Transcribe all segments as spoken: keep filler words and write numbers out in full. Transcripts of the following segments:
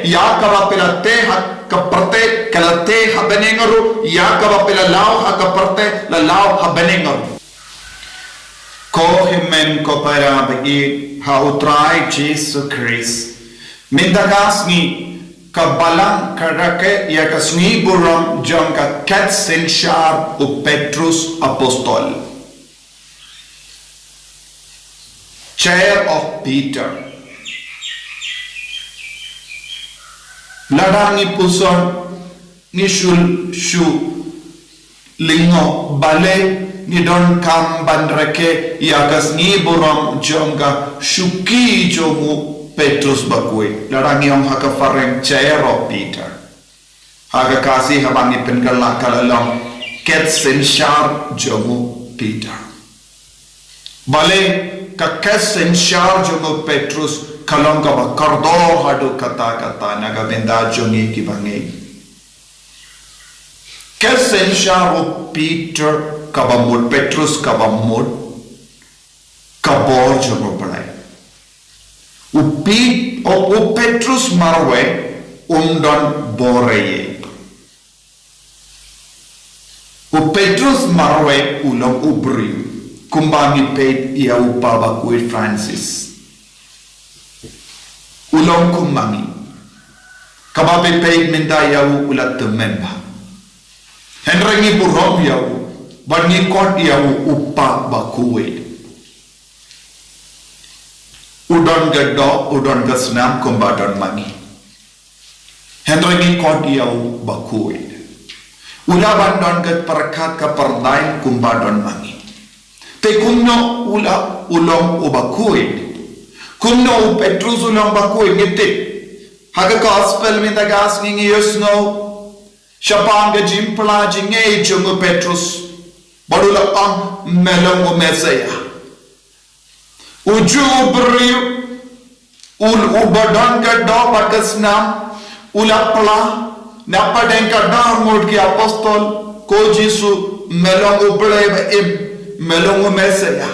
ïa kaba phi la teh ha ka pyrthei, ka la teh ha bneng ruh, ïa kaba phi la law ha ka pyrthei, la law ha bneng ruh. Ko hynmen ko para ba ïeit ha U Trai Jisu Khrist, mynta ka sngi ka Balang ka rakhe ïa ka sngi burom jong ka ket synshar u Petrus Apostol. Chair of Peter. Lada ngi puson, ngi shu, shu lyngngoh balei ngi donkam ban rakhe ïa ka sngi burom jong ka shuki jong u Petrus bakhuid. Lada ngi ong ha ka phareng chair of Peter. Ha ka Khasi haba ngi pynkylla ka la long ket synshar jong u Peter. Balei ka ket synshar jong u Petrus ka long kaba kordor haduh katta katta na ka bynta jong ngi kiba ngeit. Ket synshar u Peter kaba mut, Petrus kaba mut, ka bor jong u Blei. U Pit-, u, u Petrus marwei um don bor ei ei. U Petrus marwei u long u briew, kumba ngi peit ïa u Papa bakhuid Francis. U long kum ma ngi. Kaba phi peit mynta ïa u u la tymmen bha. Hynrei ngi burom ïa u, bad ngi khot ïa u u Papa bakhuid. U don ka doh, u don ka snam kumba don ma ngi. Hynrei ngi khot ïa u bakhuid. U lah ban don ka pyrkhat ka pyrthei kumba don ma ngi. Te kumno u lah u long u bakhuid? Kumno u Petrus u long bakhuid? Ngi tip ha ka gospel mynta ka sngi ngi ïohsngew shaphang ka jingpla jingngeit jong u Petrus. Bad u la ong, me long u Messaïah. U ju u briew, u, uba don ka doh bad ka snam, u la pla na pdeng ka dohnud ki apostol, ko Jisu, me long u Blei ba im, me long u Messaïah.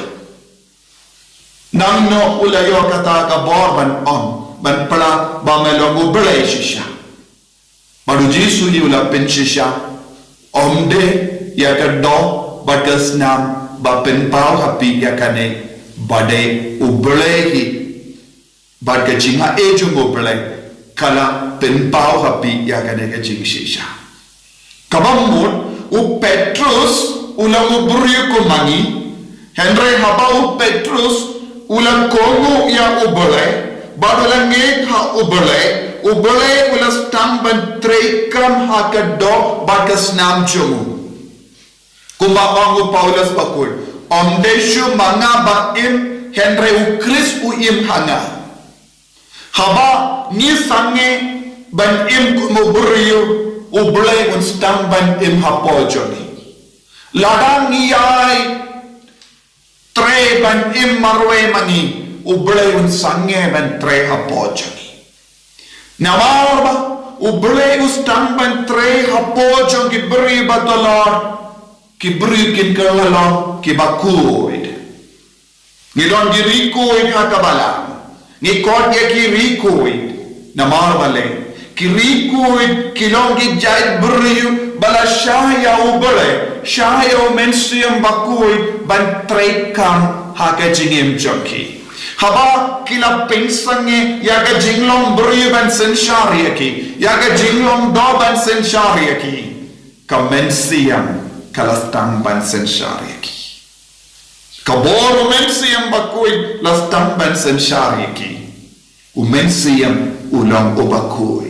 Nangno u la ïoh kata ka bor ban ong, ban pla ba me long u Blei shisha. Bad u Jisu u la pynshisha, ym dei ïa ka doh bad ka snam ba pynpaw ha phi ïa kane, ba dei u Blei hi. Bad ka jinghaei jong u Blei ka la pynpaw ha phi ïa kane ka jingshisha. Kaba mut u Petrus u long u briew kum ma ngi, hynrei haba u Petrus u la kohnguh ïa u Blei, bad u la ngeit ha u Blei, u Blei u la sdang ban treikam ha ka doh bad ka snam jong u. Kumba ong u Paulus bakhuid, ym dei shuh ma nga ba im, hynrei u Khrist u im ha nga. Haba ngi sangeh ban im kum u briew, u Blei un sdang ban im hapoh jong ngi. Lada ngi ïai trei ban im marwei ma ngi, u Blei un sangeh ban trei hapoh jong ngi. Namar ba u Blei u sdang ban trei hapoh jong ki briew ba tlot, ki briew kin kylla long kiba khuid. Ngi don ki ri khuid ha ka balang. Ngi khot ïa ki ri khuid. Namar balei? Ki ri khuid ki long ki jait briew ba la shah ïa u Blei, shah ïa u Mynsiem Bakhuid ban treikam ha ka jingim jong ki. Haba ki la pynsangeh ïa ka jinglong briew ban synshar ïa ki, ïa ka jinglong doh ban synshar ïa ki, ka Mynsiem ka la sdang ban synshar ïa ki. Ka bor u Mynsiem Bakhuid la sdang ban synshar ïa ki. U Mynsiem u long uba khuid.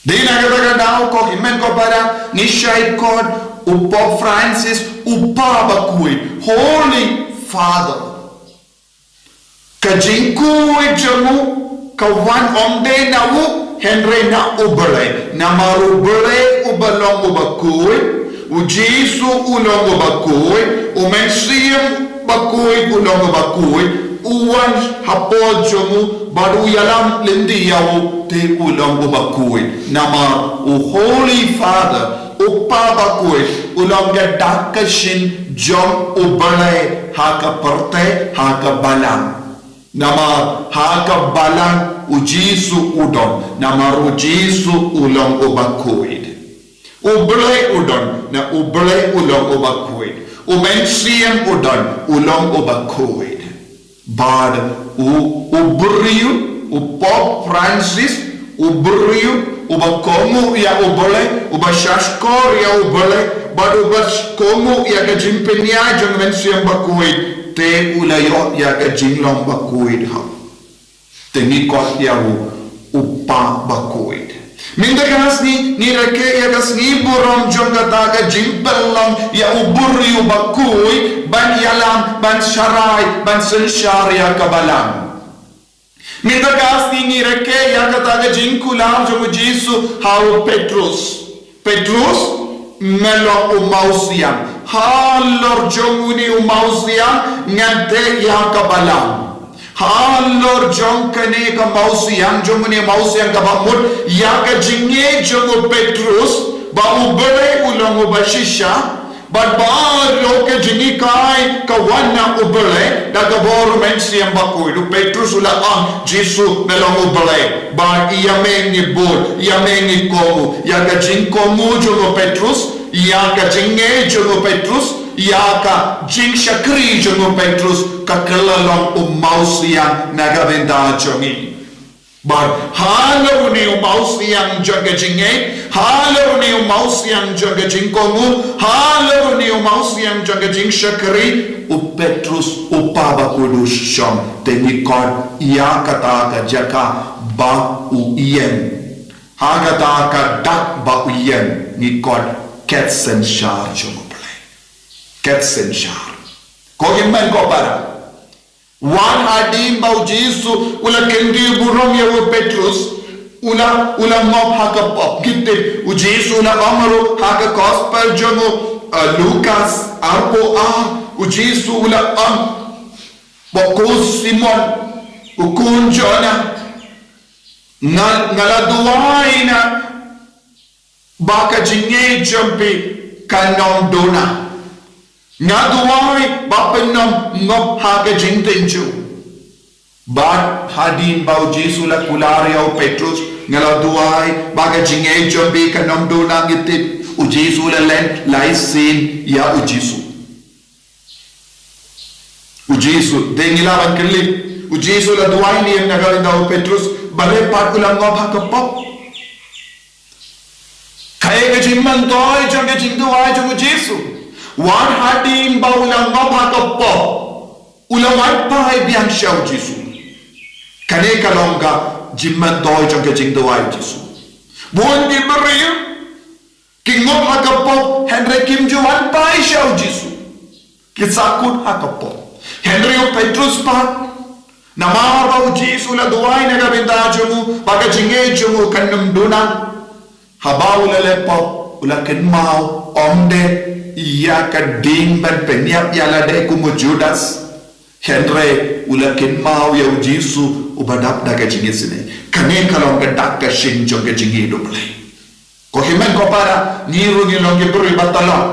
Dei na kata ka daw ko hynmen ko para, ngi shait khot u Pope Francis u Pa Bakhuid, Holy Father. Ka jingkhuid jong u ka wan ym dei na u, hynrei na u Blei. Namar u Blei uba long uba khuid, u Jisu u long uba khuid, u Mynsiem Bakhuid u long uba khuid, u wan hapoh jong u, bad u ïalam lynti ïa u, te u long uba khuid. Namar u Holy Father, u Pa Bakhuid, u long ka dak ka shin jong u Blei ha ka pyrthei, ha ka balang. Namar ha ka balang U Jisu u don, namar u Jisu u long uba khuid. U Blei u don, na u Blei u long uba khuid. U Mynsiem u don, u long uba khuid. Bad u, u briew, u Pope Francis, u briew, uba kohnguh ïa u Blei, uba shahshkor ïa u Blei, bad uba kohnguh ïa ka jingpynïaid jong u Mynsiem Bakhuid, te u la ïoh ïa ka jinglong bakhuid ha u. Te ngi khot ïa u, u Pa Bakhuid. Mynta ka sngi, ngi rakhe ïa ka sngi burom jong kata ka jingpynlong ïa u briew bakhuid, ban ïalam, ban sharai, ban synshar ïa ka balang. Mynta ka sngi ngi rakhe ïa kata ka jingkular jong u Jisu ha u Petrus. Petrus, me long u mawsiang. Halor jong une u mawsiang, ngan teh ïa ka balang. Halor jong kane ka mawsiang, jong une u mawsiang kaba mut, ïa ka jingngeit jong u Petrus, ba u Blei u long uba shisha, bad baroh ka jinghikai ka wan na u Blei, da ka bor u Mynsiem Bakhuid. U Petrus u la ong, Jisu, me long u Blei. Bad ïa me ngi bud, ïa me ngi kohnguh, ïa ka jingkohnguh jong u Petrus, ïa ka jingngeit jong u Petrus, ïa ka jingshakri jong u Petrus, ka kylla long u mawsiang na ka bynta jong ngi. Bad halor une u mawsiang jong ka jingngeit, halor une u mawsiang jong ka jingkohnguh, halor une u mawsiang jong ka jingshakri, u Petrus u Pa Bakhuid u shong, te ngi khot ïa kata ka jaka ba u ïeng. Ha kata ka dak ba u ïeng, ngi khot khet synshar jong u Blei. Khet synshar. Ko hynmen ko para. Wat hadien ba u Jisu u la kyntiew burom ïa u Petrus, u la, u la ngop ha ka pop. Ngi tip, u Jisu u la ong ruh ha ka gospel jong u, uh, Lukas, arphew ar, u Jisu u la ong, ba ko Simon, u khun Jona, nga, nga la duwai na, ba ka jingngeit jong phi kan ym duna. Nga duwai ba phin ym ngop ha ka jingtynjuh. Bad hadien ba u Jisu u la kular ïa u Petrus, nga la duwai ba ka jingngeit jong phi kan ym duna, ngi tip, u Jisu u la len lai sien ïa u Jisu. U Jisu, dei ngi lah ban kylli. U Jisu u la duwai ne em na ka bynta u Petrus, balei pat u la ngop ha ka pop? Kaei ka jingmyntoi jong ka jingduwai jong u Jisu? Wat hadien ba u la ngop ha ka pop, u la wan phai biang sha u Jisu. Kane ka long ka jingmyntoi jong ka jingduwai u Jisu. Bun ki briew ki ngop ha ka pop, hynrei kim ju wan phai sha u Jisu. Ki sahkut ha ka pop. Hynrei u Petrus pat, namar ba u Jisu u la duwai na ka bynta jong u, ba ka jingngeit jong u kan ym duna. Haba u la leh pop, u la kynmaw, ym dei ïa ka ding ban pynïap ïa lade kum u Judas. Hynrei u la kynmaw ïa u Jisu uba dap da ka jingisynei. Kane ka long ka dak ka shyieng jong ka jingïeit u Blei. Ko hynmen ko para, ngi ruh ngi long ki briew ba talok.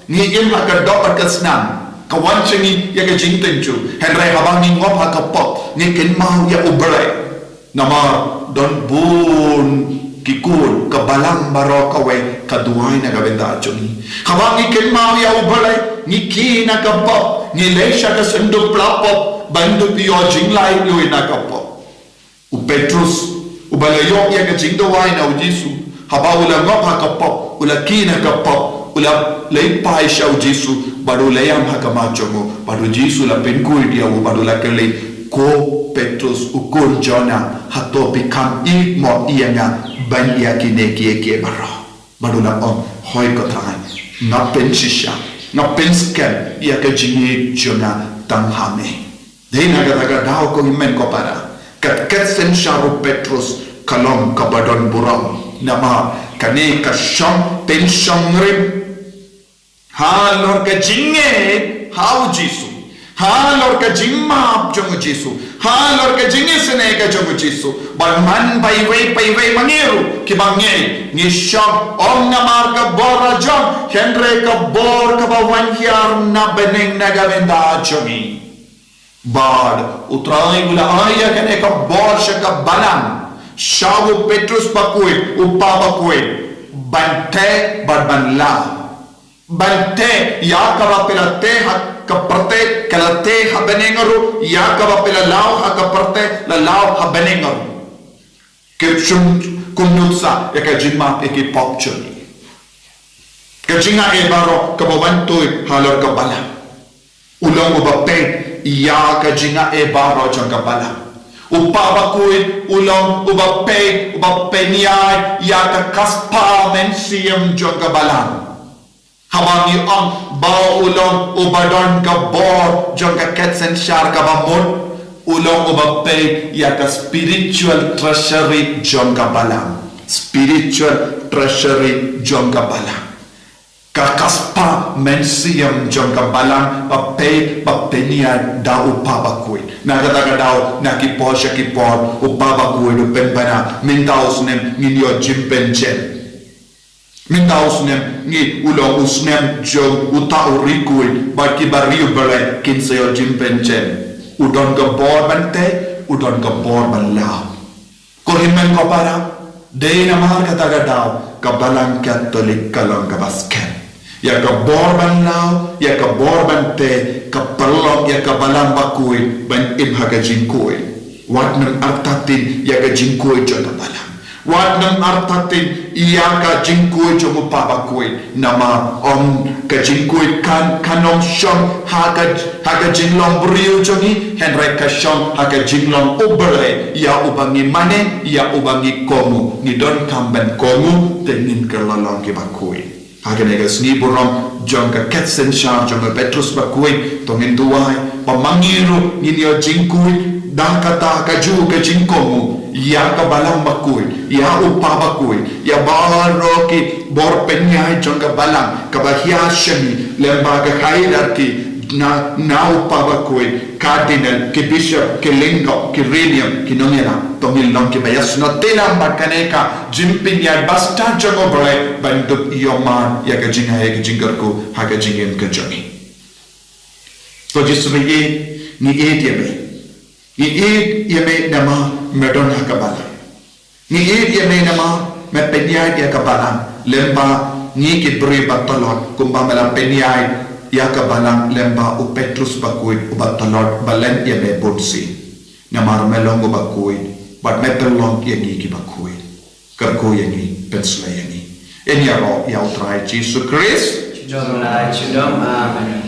Ngi im ha ka doh bad ka snam. Ka wan sha ngi ïa ka jingtynjuh. Hynrei haba ngi ngop ha ka pop, ngi kynmaw ïa u Blei. Namar don bun ki khun, ka balang baroh kawei ka duwai na ka bynta jong ngi. Haba ngi kynmaw ïa u Blei, ngi kiew na ka pop, ngi leit sha ka synduk pla pop, ban dup ïoh jinglaitluid na ka pop. U Petrus, uba la ïoh ïa ka jingduwai na u Jisu, haba u la ngop ha ka pop, u la kiew na ka pop, u la leit phai sha u Jisu, bad u la ïam ha khmat jong u, bad u Jisu u la pynkhuid ïa u, bad u la kylli, ko Petrus u khun Jona, hato phi kham ïeit mo ïa nga ban ïa kine kiei kiei baroh? Bad u la ong, hooid ko Trai, nga pynshisha, nga pynskhem ïa ka jingïeit jong nga tang ha me. Dei na kata ka daw ko hynmen ko para, ka khet synshar u Petrus ka long kaba don burom. Namar kane ka shong pynshongrim halor ka jingngeit ha u Jisu, halor ka jingmap jong u Jisu, halor ka jingisynei ka jong u Jisu. Bad man ba iwei pa iwei ma ngi ruh kiba ngeit, ngi shong ym namar ka bor la jong, hynrei ka bor kaba wan hiar na bneng na ka bynta jong ngi. Bad u Trai u la ai ïa kane ka bor sha ka balang, sha u Petrus bakhuid, u pa bakhuid, ban teh bad ban law. Ban teh, ïa kaba phi la teh ha ka pyrthei, ka la teh ha bneng ruh, ïa kaba phi la law ha ka pyrthei, la law ha bneng ruh. Ki shim kumno sa ïa ka jingmap ïa ki pop jong ngi. Ka jingai baroh kaba wan tuid halor ka balang. U long uba peit ïa ka jingai baroh jong ka balang. U pa bakhuid u long uba peit, uba pynïaid ïa ka kaspa mynsiem jong ka balang. Haba ngi ong ba u long uba don ka bor jong ka ket synshar kaba mut, u long uba peit ïa ka spiritual treasury jong ka balang. Spiritual treasury jong ka balang. Ka kaspa mynsiem jong ka balang ba peit ba pynïaid da u pa bakhuid. Na kata ka daw, na ki por sha ki por, u pa bakhuid u pynbna, mynta u snem ngin ïoh jingpynjem. Mynta u snem ngi, u long u snem jong uta u riewkhuid, bad kiba riewblei kin sa ïoh jingpynjem. U don ka bor ban teh, u don ka bor ban law. Ko hynmen ko para, dei namar kata ka daw ka balang Katholik ka long kaba skhem. Ïa ka bor ban law, ïa ka bor ban teh, ka pynlong ïa ka balang bakhuid ban im ha ka jingkhuid. Wat nym artatien ïa ka jingkhuid jong ka balang. Wat nym artatien ïa ka jingkhuid jong u pa bakhuid. Namar ym, ka jingkhuid kan, kan ym shong ha ka, ha ka jinglong briew jong ngi, hynrei ka shong ha ka jinglong U Blei, ïa uba ngi mane, ïa uba ngi kohnguh. Ngi donkam ban kohnguh, te ngin kylla long kiba khuid. Ha kane ka sngi burom jong ka ket synshar jong u Petrus bakhuid, to ngin duwai ba ma ngi ruh ngin ïoh jingkhuid da kata kajuh ka jingkohnguh ïa ka balang bakhuid, ïa u pa bakhuid, ïa baroh ki bor pynïaid jong ka balang kaba hiar sha ngi lyngba ka hierarchy, na, na u pa bakhuid, cardinal, ki bishop, ki lyngdoh, ki riewniam, ki nongïalam. To ngin long kiba ïasnoh tyllong bad kane ka jingpynïaid bastad jong U Blei ban dup ïoh man ïa ka jingai, ïa ka jingkyrkhu ha ka jingim ka jong ngi. Ko Jisu, ngi ïeit, ngi ïeit ïa me. Ngi ïeit ïa me namar me don ha ka balang. Ngi ïeit ïa me namar me pynïaid ïa ka balang lyngba ngi ki briew ba tlot, kumba me la pynïaid ïa ka balang lyngba u Petrus bakhuid uba tlot, ba len ïa me bunsien. Namar me long uba khuid, bad me pynlong ïa ngi kiba khuid. Kyrkhu ïa ngi, pynshlei ïa ngi. Yn ïaroh ïa U Trai Jisu Khrist. Jong la judom, amen.